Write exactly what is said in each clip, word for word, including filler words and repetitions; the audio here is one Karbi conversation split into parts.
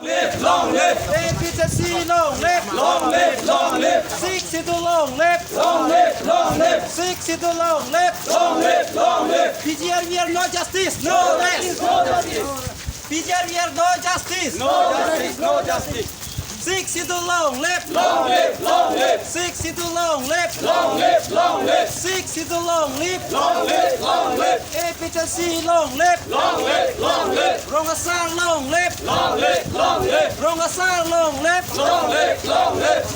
Live, long live. A P H L C long live. Long live, long live. Sixth Schedule long live. Long live, long live. Sixth Schedule long live. Long live, long live. P G R, we are no justice. No justice, no justice. P G R, we are no justice. No justice, no justice. Sixth Schedule long live. Long live, long live. Sixth Schedule long live. Long live, long live. Sixth Schedule long live. Long live, long live. A P H L C long live. Long live, long live. Rong Asar long live. Long live, long live. Rong Asar long live. Long live, long live.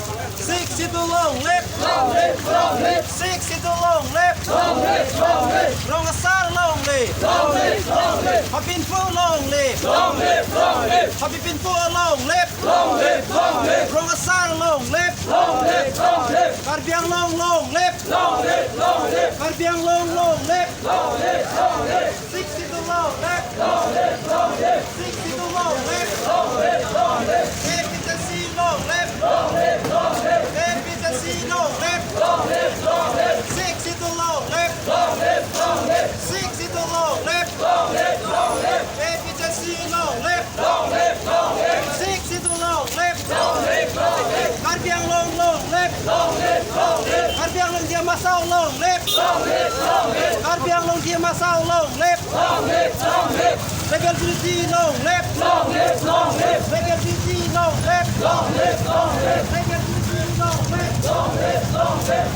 Sixth Schedule long live. Long live, long live. Sixth Schedule long live. Long live, long live. Rong Asar long live. Long live, long live. Hopinphu long live. Long live, long live. Hopinphu long live. Long live, long live. Rong Asar long live. Long live, long live. Karbi Anglong long live. Long live, long live. Karbi Anglong long live. Long live, long live. Sixth Schedule long live. Long live, long live. Sixth Schedule long live. Long live, long live. A P H L C long live. Long live, long live. A P H L C long live. Long live, long live. Sixth Schedule long live. Long live, long live. Sixth Schedule long live. Long live, long live. A P H L C long live. Long live, long live. Sixth Schedule long live. Long live, long live. Karbi Anglong long live. Long live, long live. Karbi Anglong Dima Hasao long live. Long live, long live. Karbi Anglong Dima Hasao long live. Long live, long live. Rebel unity long live. Long live, long live. Rebel unity long live. Long live, long live. Rebel unity long live. Long live, long live.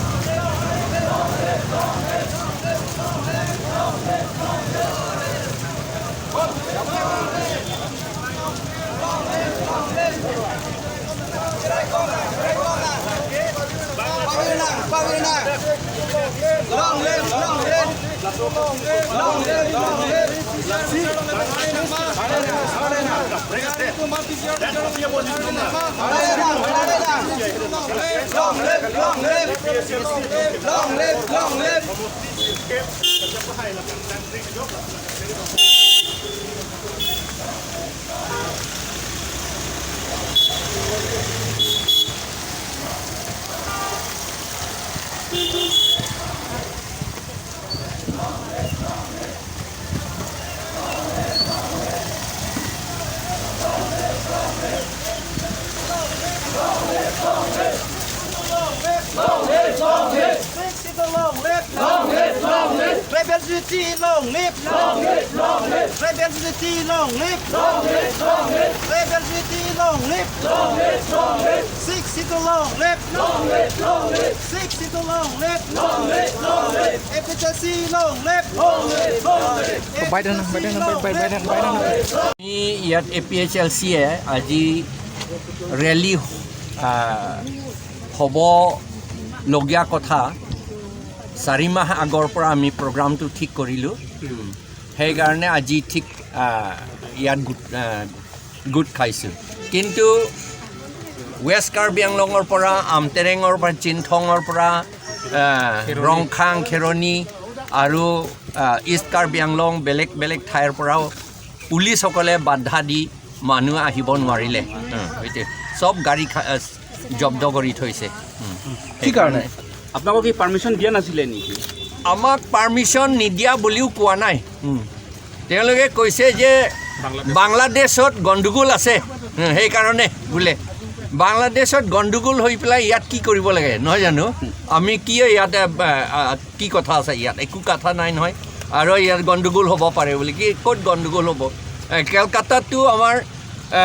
Long live, long live. Long live, long live. Long live, long live. Long live, long live. Long live, long live. Sixth Schedule long live. Long live, long live. Rebel unity long live. Long live, long live. Rebel unity long live. Long live, long live. Rebel unity long live. Long live, long live. Sixth Schedule long live. Long live, long live. Sixth Schedule long live. Long live, long live. A P H L C long live. Long live, long live. Biden, Biden, Biden, Biden, Biden. আমি ইয়াত A P H L চিয়ে আজি ৰেলী, আহ, হ'বলগীয়া কথা চাৰি মাহ আগৰ পৰা আমি প্ৰগ্ৰামটো ঠিক কৰিলোঁ। সেইকাৰণে আজি ঠিক, আহ, ইয়াত গোট, আহ, গোট খাইছোঁ। কিন্তু ৱেষ্ট কাৰ্বি আংলঙৰ পৰা, আমটেৰেঙৰ পৰা, চিনথঙৰ পৰা, আহ, ৰংখাং, খেৰণি আৰু, আহ, ইষ্ট কাৰ্বি আংলং বেলেগ বেলেগ ঠাইৰ পৰাও পুলিচসকলে বাধা দি মানুহ আহিব নোৱাৰিলে। উম, এতিয়া চব গাড়ী খা-, আহ, জব্দ কৰি থৈছে। উম, কি কাৰণে? সেইকাৰণে। আপোনালোকক কি পাৰ্মিশ্যন দিয়া নাছিলে নেকি? আমাক পাৰ্মিশ্যন নিদিয়া বুলিও কোৱা নাই। উম। তেওঁলোকে কৈছে যে বাংলাদেশ। বাংলাদেশত গণ্ডগোল আছে, উম, সেইকাৰণে বোলে। বাংলাদেশত গণ্ডগোল হৈ পেলাই ইয়াত কি কৰিব লাগে, নহয় জানো? আমি কিয় ইয়াতে, আ, আ, কি কথা আছে ইয়াত? একো কথা নাই নহয়। আৰু ইয়াত গণ্ডগোল হ'ব পাৰে বুলি। কি, ক'ত গণ্ডগোল হ'ব? এ, কেলকাতাততো আমাৰ, এ,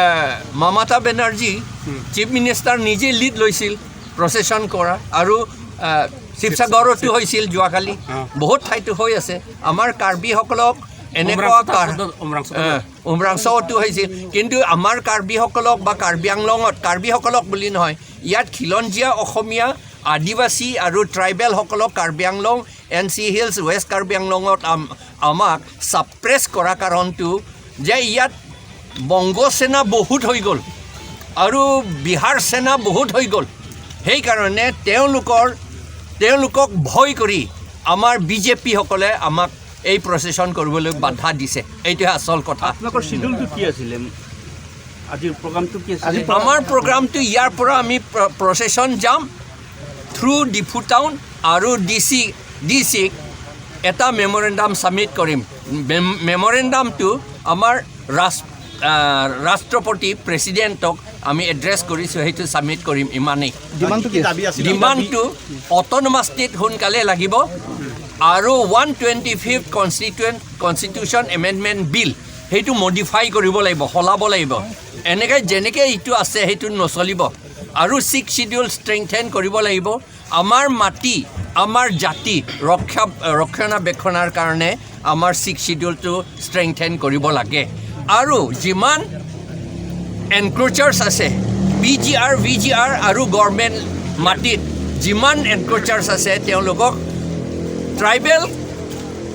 মমতা বেনাৰ্জী, উম। চিফ মিনিষ্টাৰ নিজে লিড লৈছিল প্ৰচেছন কৰা। আৰু, এ, শিৱসাগৰতো হৈছিল যোৱাকালি। অ। বহুত ঠাইতো হৈ আছে। আমাৰ কাৰ্বিসকলক এনেকুৱা উমৰাংচুত কাৰ-, উমৰাংচুত। এ, উমৰাংচুতো হৈছিল। কিন্তু আমাৰ কাৰ্বিসকলক বা কাৰ্বি আংলঙত, কাৰ্বিসকলক বুলি নহয়, ইয়াত খিলঞ্জীয়া অসমীয়া, আদিবাসী আৰু ট্ৰাইবেলসকলক Karbi Anglong, N C hills, west Karbi আংলঙত আম-, আমাক ছাপ্ৰেছ কৰা কাৰণটো যে ইয়াত বংগ সেনা বহুত হৈ গ'ল আৰু বিহাৰ সেনা বহুত হৈ গ'ল। সেইকাৰণে তেওঁলোকৰ, তেওঁলোকক ভয় কৰি আমাৰ বি জে পিসকলে আমাক এই প্ৰচেছন কৰিবলৈ বাধা দিছে। এইটোহে আচল কথা। আপোনালোকৰ শ্বিডিউলটো কি আছিলে? আজিৰ প্ৰগ্ৰামটো কি আছিলে? আজি আমাৰ প্ৰগ্ৰামটো ইয়াৰ পৰা আমি প্ৰ-, প্ৰচেছন যাম থ্ৰু ডিফু টাউন আৰু ডি চি, ডি চিক এটা মেমৰেণ্ডাম ছাবমিট কৰিম। মেম-, মেমৰেণ্ডামটো আমাৰ ৰাজ-, আহ, ৰাষ্ট্ৰপতি প্ৰেচিডেণ্টক আমি এড্ৰেছ কৰিছোঁ, সেইটো ছাবমিট কৰিম ইমানেই। ডিমাণ্ডটো কি? দাবী আছিল? ডিমাণ্ডটো অট'নমাছ ষ্টেট সোনকালে লাগিব আৰু one twenty fifth constituent constitution amendment bill সেইটো মডিফাই কৰিব লাগিব, সলাব লাগিব। এনেকৈ যেনেকৈ এইটো আছে সেইটো নচলিব আৰু ছিক্স শ্বিডিউল ষ্ট্ৰেংথেন কৰিব লাগিব। আমাৰ মাটি, আমাৰ জাতি ৰক্ষা ৰক্ষণাবেক্ষণৰ কাৰণে আমাৰ ছিক্স শ্বিডিউলটো ষ্ট্ৰেংথেন কৰিব লাগে। আৰু যিমান এনক্ৰ'চাৰ্ছ আছে, পি জি আৰ, ভি জি আৰ আৰু গভৰ্ণমেণ্ট মাটিত যিমান এনক্ৰ'চাৰ্ছ আছে, তেওঁলোকক ট্ৰাইবেল,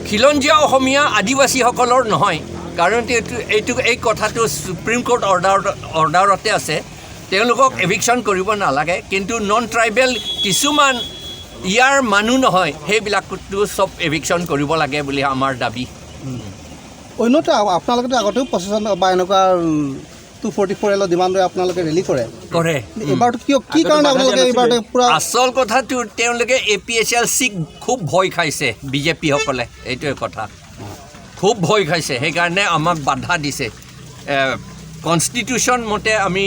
খিলঞ্জীয়া অসমীয়া, আদিবাসীসকলৰ নহয়। কাৰণ এইটো এইটো এই কথাটো ছুপ্ৰিম কোৰ্ট অৰ্ডাৰ অৰ্ডাৰতে আছে। তেওঁলোকক এভিকশ্যন কৰিব নালাগে, কিন্তু নন ট্ৰাইবেল কিছুমান ইয়াৰ মানুহ নহয়, সেইবিলাকতো চব এভিকশ্যন কৰিব লাগে বুলি আমাৰ দাবী। অন্যতে আ- আপোনালোকেতো আগতেও প্ৰচেছন বা এনেকুৱা টু ফৰ্টি ফ'ৰ এলৰ ডিমাণ্ড লৈ আপোনালোকে ৰেলী কৰে। কৰে। এইবাৰতো কিয়, কি কাৰণে আপোনালোকে এইবাৰতে পুৰা আচল কথাটো তেওঁলোকে এ পি এইচ এল চিক খুব ভয় খাইছে বিজেপিসকলে, এইটোৱে কথা। খুব ভয় খাইছে, সেইকাৰণে আমাক বাধা দিছে। এ, কনষ্টিটিউশ্যন মতে আমি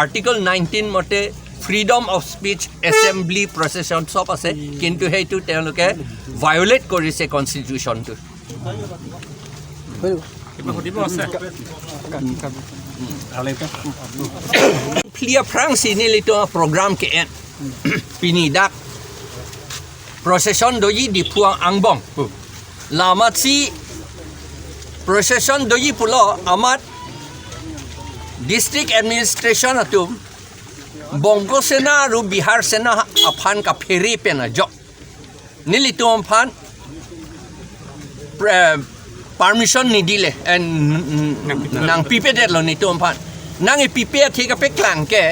আৰ্টিকল নাইনটিন মতে ফ্ৰীডম অফ স্পীচ, এছেম্বলি, প্ৰচেছন চব আছে, কিন্তু সেইটো তেওঁলোকে ভায়লেট কৰিছে কনষ্টিটিউশ্যনটো। হৈ যাব। Plia phrangsi nelitum program ke-en. Pini dak procession doji Diphu angbong. Lamatsi procession doji pulo amat district administration atum Bongo Sena aru Bihar Sena aphan kaphere pen ajok nelitum aphan pre- permission nidile, eh, n- n- nangpipedetlo nelitum aphan. Nangpipe athe kapeklang ke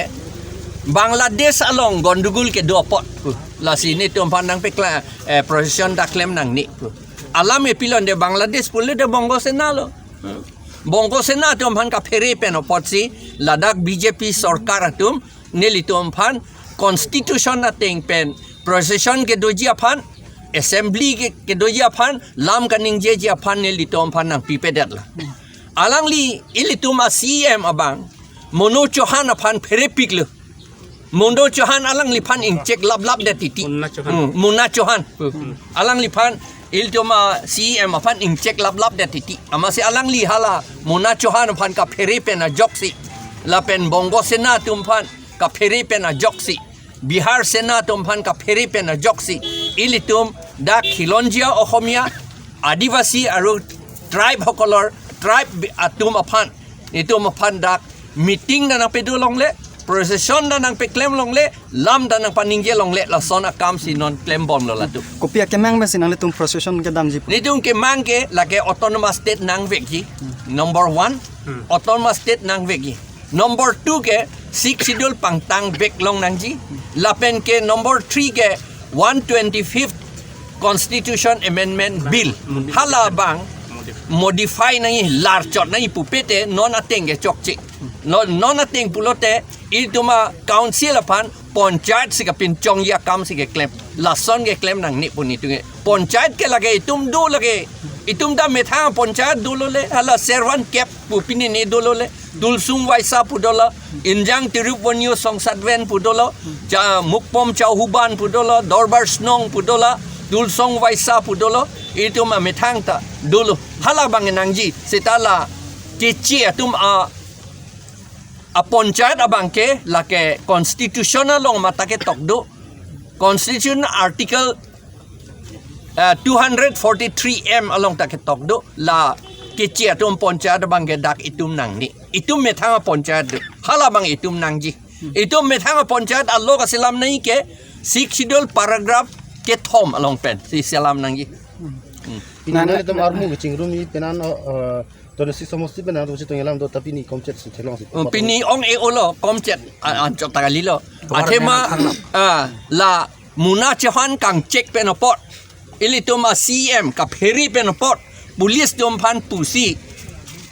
Bangladesh along gondogol kedo apot pu. Lasi nelitum aphan nangpeklang, eh, procession dak klem nangne pu. Alam epilon de Bangladesh pule de Bongo Sena lo. Bongo Sena atum aphan kaphere pen apotsi ladak B J P sorkar atum nelitum aphan constitution ateng pen procession kedoji aphan, assembly ke kedoji aphan, lam kaningjeji aphan nelitum aphan nangpipedetlo. Alangli ilitum a C E M abang Monu Chauhan aphan pherepiklo. Monu Chauhan alangliphan ingchek laplapdet titi. Mona Chauhan. Hmm, Mona Chauhan. Alangliphan ilitum a C E M aphan ingchek laplapdet titi. Amatsi alangli hala Mona Chauhan aphan kaphere pen ajoksi, lapen Bongo Sena atum aphan kaphere pen ajoksi, Bihar Sena atum aphan kaphere pen ajoksi, ilitum dak Khilonjia Ohomia, Adivasi aru tribe hokolor, tribe bi- atum aphan, itum aphan dak meeting ta nangpedo longle, procession ta nangpeklem longle, lam ta nangpaningje longle, lason akam si non klembomlo latum. Kopi akemang mesi nanglitum procession kedamji pu? Nelitum kemang ke lake autonomous state nangvekji. Number one, autonomous state nangvekji. Number two ke Sixth Schedule pangtang vek long nangji. Lapen ke number three ke one twenty-fifth Constitution Amendment Bill. Hala abang modify nangji, larchot nangji pupete non ateng ke chokche. Non, non ateng pulote itum a council aphan panchayat si kapinchongji akam si keklem. Lason keklem nangne pu nelitum ke. Panchayat ke lake itum do lake. Itum ta methang panchayat dolo le. Hala Servan Kep pu pini ne dolo le. Tulsong Waisa pu dolo. Injang Tirup Vonyo Songsatven pu dolo. Cha Mukpom Chauhuban pu dolo. Dorbar Snong pu dolo. Tulsong Waisa pu dolo. Itum amethang ta dolo. Hala abang nangji. Seta la keche atum a a panchayat abang ke lake constitution along mate ketok do. Constitution article, eh, two hundred forty-three M along ta ketok do. La keche atum panchayat abang ke dak itum nangne. Itum methang a panchayat do. Hala abang itum nangji. Itum methang a panchayat along kaselam nangji ke Sixth Schedule paragraph kethom along pen si selam nangji. Pini nanglitum armu kachingrum i penan, uh, twenty-six somosti penan to chitong alam do, tapi pini komchet si thelong si. Oh, pini ong e olo komchet, a- anchot ta kalilo. Athema, ah, la Mona Chauhan kangchek pen apot, ilitum a C E M kaphere pen apot, police atum aphan pusi,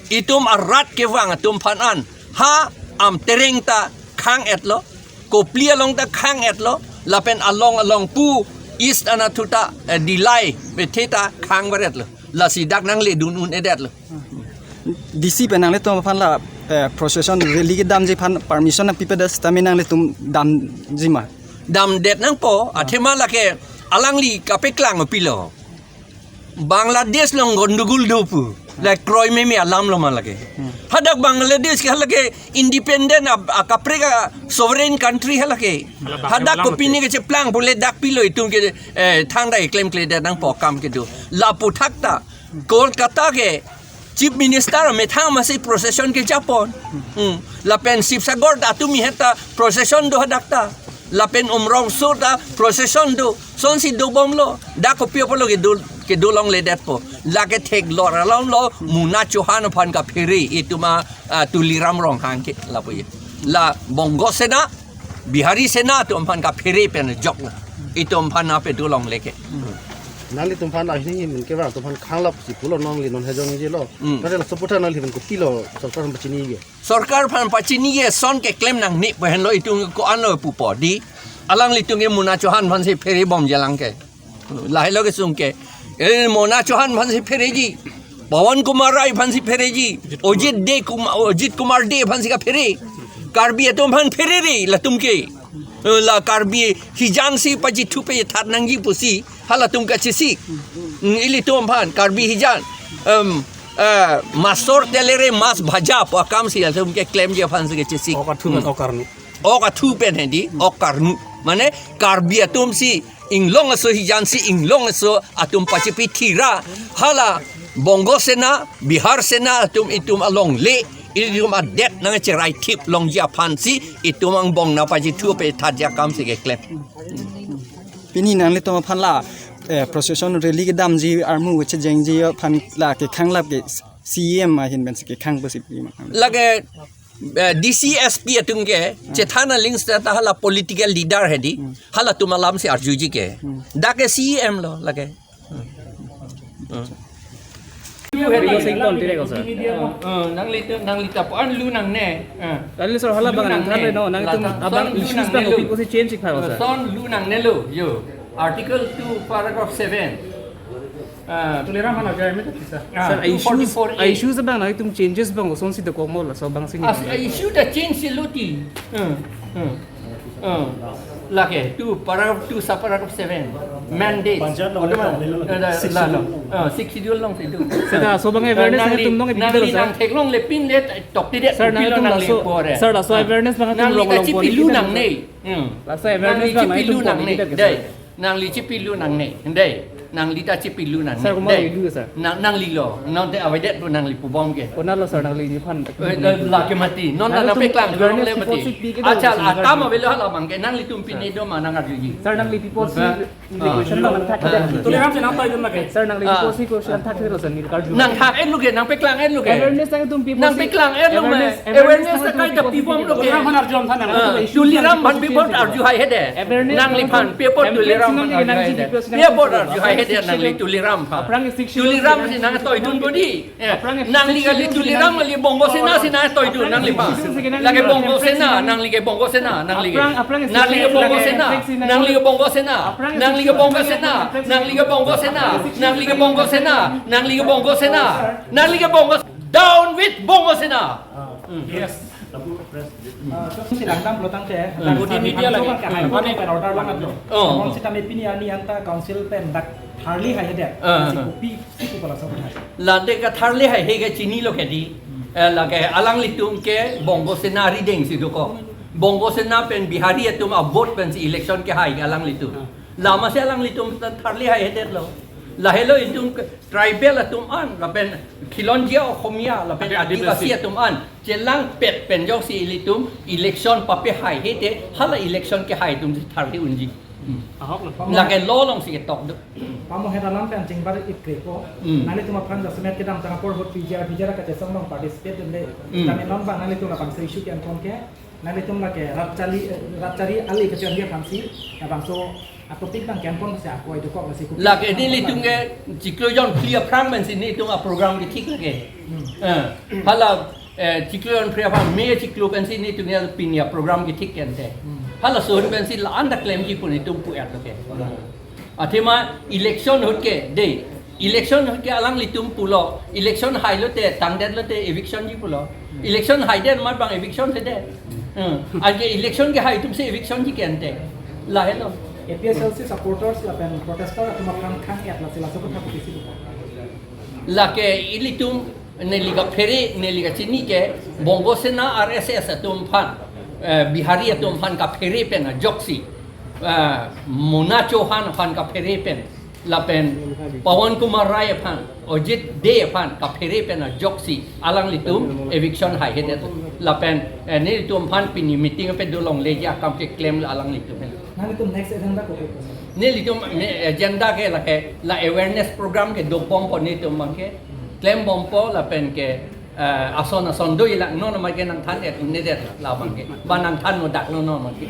itum arat kevang atum aphan an, ha Amtereng ta khang-etlo, Kopili along ta khang-etlo, lapen along along pu East anatthu ta, eh, Dillai bethe ta khang varetlo. Lasi dak nangledun un-edetlo. D C pen nanglitum aphan la eh, procession rally kedamji aphan permission nangpipedet setame nanglitum damji ma? Damdet nangpo, athema lake alangli kapeklang pilo. Bangladesh along gondogol do pu. Lake kroimeme alam lo ma lake. Hmm. Hadak Bangladesh ke lake independent a, a kaprek a sovereign country ha lake. Hala bang Hadak alam kopine ke cheplang pule dak pilo itum ke, eh, thangta keklemkledet nangpo akam kedo. Lapu thakta Kolkata ke Chief Minister amethang masi procession kejapon. Hmm. Lapen Sibsagar ta atum iheta procession do hadak ta. Lapen Umrongso ta procession do. Sonsi dobomlo. Dak kopi apotlo kedo, kedo longledetpo. Lake theklong alam lo Mona Chauhan aphan kaphere itum a, ah, Tuliram Ronghang ke lapu ye. La Bongo Sena, Bihari Sena atum aphan kaphere pen joklo. Itum aphan ape do longle ke. Nanglitum aphan ahini min kevang atum aphan khanglap si pulo nangli non hejongji lo. Hmm. Kare la support nanglitum kopilo sorkar aphan pachini ke. Sorkar aphan pachini ke son keklem nangne pu henlo itum ko-an lo pupo di. Alanglitum ke Mona Chauhan aphansi pherebomji alang ke. Lahelo kesung ke. Eh, Mona Chauhan aphansi phereji. Pawan Kumar Rai aphansi phereji. Ajit De Kumar, Ajit Kumar De aphansi kaphere. Karbi atum aphan pherere latum ke. Eh, la Karbi hijan si pajithupe that nangji pusi halatum kachesik. Mm, ilitum aphan Karbi hijan. Em, eh, masor telere mas bhaja pu akam si latum keklemji aphansi kachesik. Ok athu pen, hmm, ok arnu. Ok athu pen hedi, ok arnu. Mane Karbi atum si inglong aso hijan si inglong aso atum pachipi thira. Hala Bongo Sena, Bihar Sena atum itum alongle, itum adet nangcherai thip longji aphansi itum angbong nangpajithupe thatji akam si keklem. Pini nanglitum aphan la, eh, procession rally kedamji armu kechejengji aphan la kekhanglap ke C E M ahin pensi kekhang pusi pi ma? Lake, eh, D C S P atum ke, chethan aling seta hala political leader hedi, hmm, halatum alam si arjuji ke. Hmm. Dak ke C E M lo lake. Hmm. Because he don't direct, sir. Eh, nangli tu, nangli ta pu-an lu nangne. Eh. Kali, sir, hala lu bang nangne. Than no, nang la tu ta, abang son lu issues nangne bang lo. Kopi kosi change ik pha, sir. Eh, son lu nangne lo, yo. Article two, paragraph seven. Ah. Tuliram aphan arjai me tadi, sir. Ah, sir, issues, two forty-four A. Issues bang nangtum changes bang sonsi dokomo laso bang sini. As, issue ta change si lo ti. Hmm, hmm, hmm. Lake two, paragraph two, subparagraph seven. Mandate. Panchayat lo, eh, la, sixth la, schedule lo. Ah, sixth schedule along si do. Sir, laso bang awareness nangli, nangtum nang nangli nang theklongle pin le tokti de, sir, pilo nangtum nangli laso, pore. Sir, laso awareness bang nangtum nangli rong ta long chipi pore lu nangne. Hmm. Laso awareness nangli bang chipi nangtum lu nangne. Dei. Nangli chipi lu nangne, dei. Nangli ta chipi lu nangne, sir, komat dei. Lu, sir? Nang, nangli lo, non te avedet lo nangli pubom ke. Konat lo, sir, nangli ni phan. Eh, la, lake mati, non nangtum nangpeklang awareness le mati. Before six week ago, acha, sir, akam avelo hala bang ke, nanglitum pine do ma nang arjuji. Sir, nangli before six week, ah, election bang thak, ah, thak. Tuliram si nangtoi dun lake. Sir, nangli, ah, before six week election thak thak lo, sir, nangli karju. Nangthak-et lo ke, nangpeklang-et lo ke. Awareness nangtum before six. Nangpeklang-et lo me. Awareness, awareness awareness ta nangtum kaita before six pibom lo ke. Tuliram aphan before six. Ah, Tuliram aphan before arjuhai hede. Awareness nangli aphan, apapun, pepot Tuliram aphan nangli arjuhai hede. Pepot arjuhai hede nangli Tuliram aphan. Aphrang six schedule Tuliram si nangtoi dun bodi. Eh, aphrang nangli kali Tuliram kali Bongo Sena si nangtoi dun nangli aphan. Lake Bongo Sena, nangli ke Bongo Sena, nangli ke. Aphrang, aphrang nangli ke Bongo Sena, nangli ke Bongo Sena, nangli ke Bongo Sena, nangli ke Bongo Sena, nangli ke Bongo Sena, nangli ke Bongo Sena, nangli ke Bongo, down with Bongo Sena. Ah, yes. Ah, so si langdam lo tangte, hmm, langdam media lagi. Kan, hmm, kan, kan order lang lo. Oh. Mon sitame pini arni anta council pen dak tharli hai hedet. Ah, si ah, kopi si kopi pala sa hai. Lake katharli hai he ke chinilo ke di. Hmm. Eh, lake alanglitum ke Bongo Sena rideng si dokok. Bongo Sena pen Bihari atum a-vote pensi election kehai alanglitum. Hmm. Lama si alanglitum ta tharli hai hedet lo. Lahelo itum ke tribal atum an, lapen khilonjia Okhomia, lapen adi-, Adivasi, Adivasi atum an chelangpet pen jongsi ilitum election papehai hete, hala election kehai atum si tharli unji. Hmm. Ahok lo. Lake lo along si ketok do. Pamo heta lam pen chingbar ikre ko. Hmm. Nanglitum aphan jasemet kedamtang apor ahut P G R, P G R kachesong along participate dunde. Hmm. Kami non bang nanglitum labangso issue ke-en pon ke. Nanglitum lake rat chari, eh, rat chari ali kachari aphansi, labangso a-topic bang ke-en pon si ako ai dokok lasi ko. Lake nelitum ke chiklo jonphli aphrang pensi nelitum a-program kethik lake. Hmm. Eh, hala, eh, chiklo jonphli aphrang, May chiklo pensi nelitum ya pini a-program kethik kente. Hmm. Halason pensi la-an ta klemji pu nelitum pu-et lake. Hmm. Athema election ahut ke, dei. Election ke alanglitum pulo, election hailote, tangdetlote eviction ji pulo. Election haiden mat bang eviction hede. Hmm. Anke election kehai atumsi eviction ji ke ante. Lahelo. A P H L C supporters lapen protester atum aphan khang-et lasi laso kotha kopisi? Lake ilitum neli kaphere, neli kachini ke Bongo Sena, R S S atum aphan, eh, Bihari atum aphan kaphere pen ajoksi, eh, Mona Chauhan aphan kaphere pen, lapen Pawan Kumar Rai aphan, Ajit Dey aphan kaphere pen ajoksi alanglitum eviction haihedet. Lapen, eh, nelitum aphan pini meeting ape dolongleji akam keklem alanglitum. Nanglitum next agenda kopi? Nelitum me- agenda ke lake la awareness program ke dobompo, nelitum abangke klembompo lapen ke, eh, ason ason doji lang, non abangke nangthan-et nedet labangke. Ba nangthan-odaklo non abangke.